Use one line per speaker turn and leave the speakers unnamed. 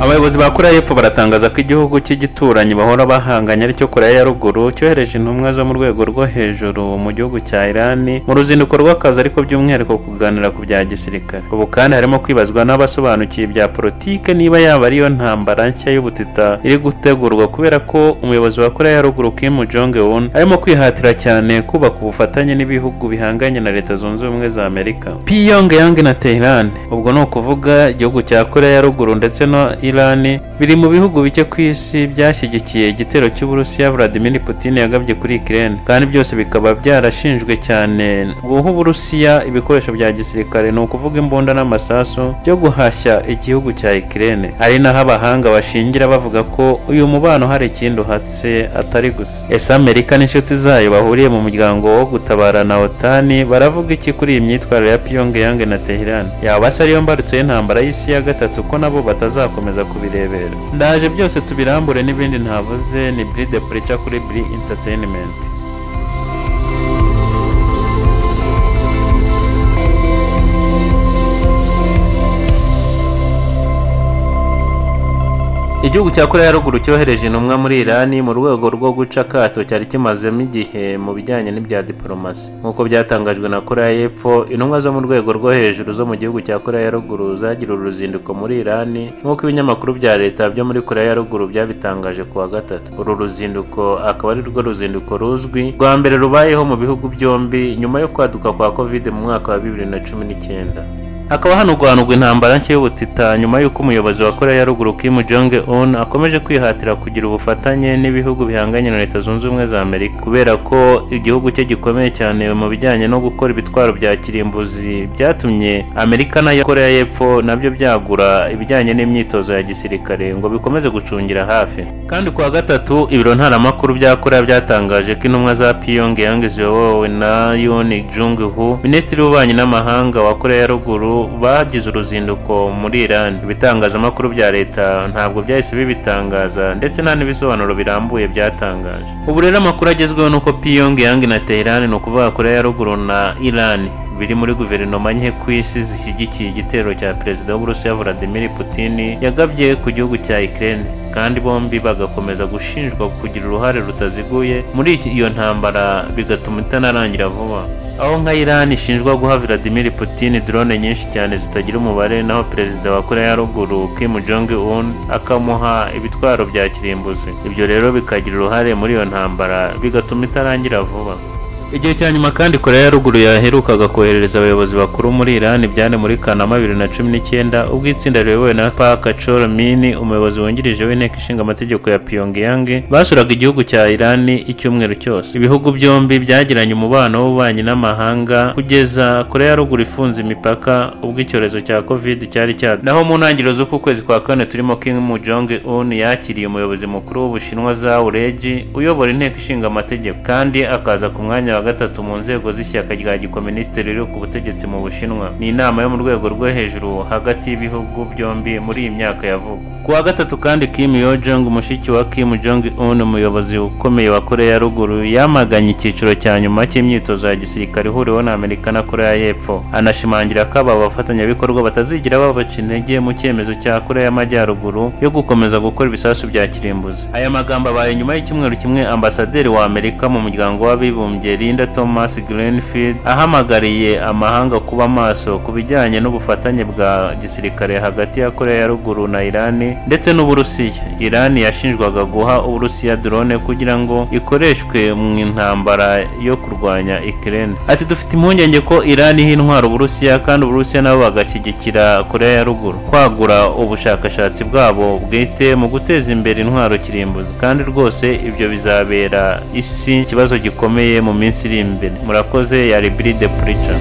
Abayobozi ba Korea y'Epfo baratangaza ko igihugu cy'igituranyi bahora bahanganye aricyo Korea ya Ruguru cyohereje intumwa zo mu rwego rwo hejuru mu gihugu cya Iran mu ruzinduko rw'akazi, ariko by'umwihariko kuganira ku bya gisirikare. Ubu kandi harimo kwibazwa n'abasobanukiye ibya politike niba yaba ariyo ntambara nshya y'ubutita iri gutegurwa, kubera ko umuyobozi wa Korea ya Ruguru Kim Jong Un arimo kwihatira cyane kubaka ubufatanye n'ibihugu bihanganye na Leta Zunze Ubumwe za Amerika. Pyongyang na Tehran, ubwo ni ukuvuga igihugu cya Korea ya Ruguru ndetse no Iran, biri mu bihugu bike ku isi byashyigikiye igitero cy'Uburusiya Vladimir Putin yagabye kuri Ukraine, kandi byose bikaba byarashinjwe cyane guha Uburusiya ibikoresho bya gisirikare, ni ukuvuga imbunda n'amasasu byo guhashya igihugu cya Ukraine. Ari naho abahanga bashingira bavuga ko uyu mubano hari ikindi uhatse atari gusa. Ese Amerika n'inshuti zayo bahuriye mu muryango wo gutabarana OTAN baravuga iki kuri iyi myitwarire ya Pyongyang na Tehran? Yaba se ariyo mbarutso y'intambara y'isi ya gatatu ko nabo batazakomeza kubirebera? Ndaje byose tubirambure n'ibindi ntavuze. Ni Bri the Preacher kuri Bri Entertainment. Igihugu cya Korea ya Ruguru cyohereje intumwa muri Iran mu rwego rwo guca akato cyari kimazemo igihe mu bijyanye n'ibya diplomasi. Nk'uko byatangajwe na Korea y'Epfo, intumwa zo mu rwego rwo hejuru zo mu gihugu cya Korea ya Ruguru zagira uruzinduko muri Iran, nk'uko ibinyamakuru bya leta byo muri Korea ya Ruguru byabitangaje kuwa gatatu. Uru ruzinduko akaba ari rwo ruzinduko ruzwi rwa mbere rubayeho mu bihugu byombi nyuma yo kwaduka kwa Covid mu mwaka wa 2019. Hakaba hanurwanurwa intambara nshya y'ubutita nyuma y'uko umuyobozi wa Korea ya Ruguru Kim Jong Un akomeje kwihatira kugira ubufatanye n'ibihugu bihanganye na Leta Zunze Ubumwe za Amerika, kubera ko igihugu cye gikomeye cyane mu bijyanye no gukora ibitwaro bya kirimbuzi byatumye Amerika na Korea y'Epfo nabyo byagura ibijyanye n'imyitozo ya gisirikare ngo bikomeze gucungira hafi. Kandi kuwa gatatu ibiro ntaramakuru bya Korea byatangaje ko intumwa za Pyongyang ziyobowe na Yoon Jung-ho, minisitiri w'ububanyi n'amahanga wa Korea ya Ruguru, bagize uruzinduko muri Iran. Ibitangazamakuru bya leta ntabwo byahise bibitangaza ndetse nta n'ibisobanuro birambuye byatangaje. Ubu rero amakuru agezweho nuko Pyongyang na Tehran, ni ukuvuga Korea ya Ruguru na Iran, biri muri guverinoma nke ku isi zishyigikiye igitero cya Perezida w'Uburusiya Vladimir Putin yagabye ku gihugu cya Ukraine, kandi bombi bagakomeza gushinjwa kugira uruhare rutaziguye muri iyo ntambara bigatuma itanarangira vuba. Aho nka Iran ishinjwa guha Vladimir Putin drone nyinshi cyane zitagira umubare, naho Perezida wa Korea ya Ruguru Kim Jong Un akamuha ibitwaro bya kirimbuzi. Ibyo rero bikagira uruhare muri iyo ntambara bigatuma itarangira vuba. Igihe cya nyuma kandi Korea ya Ruguru yaherukaga koherereza abayobozi bakuru muri Iran byane muri Kanama 2019, ubwo itsinda riyobowe na Park Chol-min, umuyobozi wungirije w'inteko ishinga amategeko ya Pyongyang, basuraga igihugu cya Iran icyumweru cyose. Ibihugu byombi byagiranye umubano w'ububanyi n'amahanga kugeza Korea ya Ruguru ifunze imipaka ubwo icyorezo cya Covid cyari cyadutse. Naho mu ntangiriro z'uku kwezi kwa kane turimo, Kim Jong Un yakiriye umuyobozi mukuru w'Ubushinwa Zhao Leji uyobora inteko ishinga amategeko, kandi akaza ku mwanya wa gatatu mu nzego z'ishyaka rya gikomunisite riri ku butegetsi mu Bushinwa. Ni inama yo mu rwego rwo hejuru hagati y'ibihugu byombi muri iyi myaka ya vuba. Kuwa gatatu kandi Kim Yo Jong, mushiki wa Kim Jong Un, umuyobozi ukomeye wa Korea ya Ruguru, yamaganye icyiciro cya nyuma cy'imyitozo ya gisirikare ihuriweho na Amerika na Korea y'Epfo, anashimangira ko aba bafatanyabikorwa batazigira babaca intege mu cyemezo cya Korea y'Amajyaruguru yo gukomeza gukora ibisasu bya kirimbuzi. Aya magambo abaye nyuma y'icyumweru kimwe ambasaderi wa Amerika mu muryango w'abibumbye Linda Thomas Greenfield ahamagariye amahanga kuba maso ku bijyanye n'ubufatanye bwa gisirikare hagati ya Korea ya Ruguru na Iran ndetse n'Uburusiya. Iran yashinjwaga guha Uburusiya drone kugira ngo ikoreshwe mu ntambara yo kurwanya Ukraine. Ati dufite impungenge ko Iran iha intwaro Uburusiya kandi Uburusiya nabo bagashyigikira Korea ya Ruguru kwagura ubushakashatsi bwabo bwite mu guteza imbere intwaro kirimbuzi, kandi rwose ibyo bizabera isi ikibazo gikomeye mu minsi iri imbere. Murakoze, yari Bri the Preacher.